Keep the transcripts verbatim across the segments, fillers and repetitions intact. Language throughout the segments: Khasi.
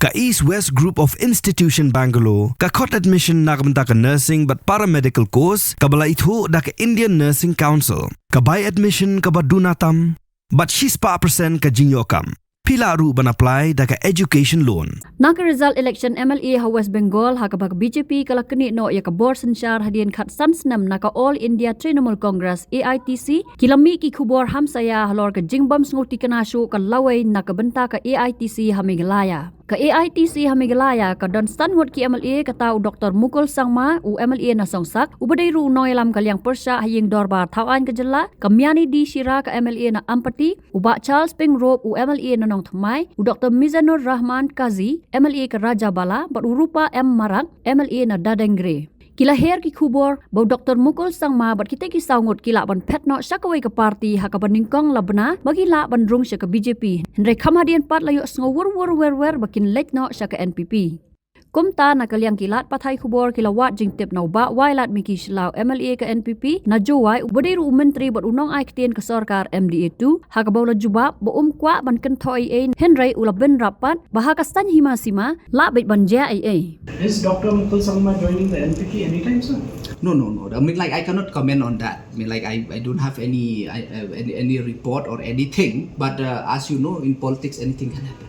Ka East West Group of Institution Bangalore ka khot admission na ka bynta ka nursing bad paramedical course kaba la ithuh da ka Indian Nursing Council. Ka bai admission kaba duna tam bad shispah percent ka jingïoh kam. Phi lah ruh ban apply da ka education loan. Na ka result election M L A ha West Bengal ha kaba ka B J P ka la knieh noh ïa ka bor synshar hadien khatsan snem na ka All India Trinamool Congress, A I T C, ki la mih ki khubor hamsaïa halor ka jingbym sngewthikna shuh ka lawei na ka bynta ka A I T C ha Meghalaya. Ka A I T C ha Meghalaya ka don san ngut ki M L A, kata u Doktor Mukul Sangma, u M L A na Songsak, uba dei ruh u nongïalam ka liang pyrshah ha ïing dorbar thaw aiñ ka jylla, ka Miani D Shira, ka M L A na Ampati, u Bah Charles Pyngrope, u M L A na Nongthymmai, u Doktor Mizanur Rahman Kazi, M L A ka Rajabala, bad u Rupa M Marak, M L A na Dadengre. Ki la her ki khubor ba u Doktor Mukul Sangma bad kita ki saw ngut ki lah ban phet noh sha kawei ka party ha kaba nyngkong la bna ba ki lah ban rung sha ka B J P. Hynrei kham hadien pat la ïohsngew wur wur wer wer ba kin leit noh sha ka N P P. Kumta na ka liang ki lad pathai khubor ki la wad jingtip na u Bah Wailadmiki Shylla, M L A ka N P P na Jowai, uba dei ruh u myntri bad u nongai ktien ka sorkar M D A two, ha kaba u la jubab ba um kwah ban kynthoh ei ei, hynrei u la bynrap pat ba ha ka saiñ hima sima lah beit ban jia ei ei. Is Doctor Mukul Sangma joining the N P P anytime soon? No, no, no. I mean, like, I cannot comment on that. I mean, like, I, I don't have any, I, uh, any, any report or anything. But, uh, as you know, in politics, anything can happen.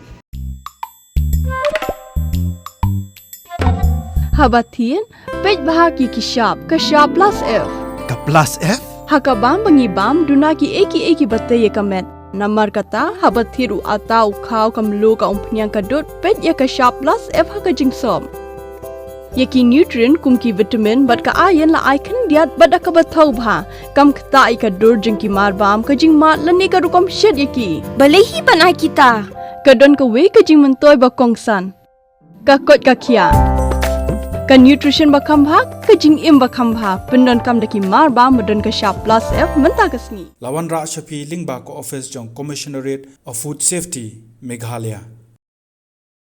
Haba thied, peit bha ki ki shap, ka shap plus F. Ka plus F? Ha ka bam ba ngi bam, duna ki ei ki ei kiba tei ïa ka met. Namar kata, haba thied u atta, u khaw, ka mluh, ka umphniang, ka dud, peit ïa ka shap plus F ha ka jingsop. Ïa ki nutrient kum ki vitamin bad ka iron la ai khyndiat bad da kaba thaw bha. Kam ktah ïa ka dur jong ki marbam, ka jingmad lane ka rukom shet ïa ki. Balei hi ban ai kita? Ka don kawei ka jingmyntoi ba kongsan. Ka koit ka khiah. Ka nutrition ba kham bha, ka jingim ba kham bha. Pyndonkam da ki marbam ba don ka shap plus F mynta ka sngi. La wanrah sha phi lyngba ka office jong Commissionerate of Food Safety, Meghalaya.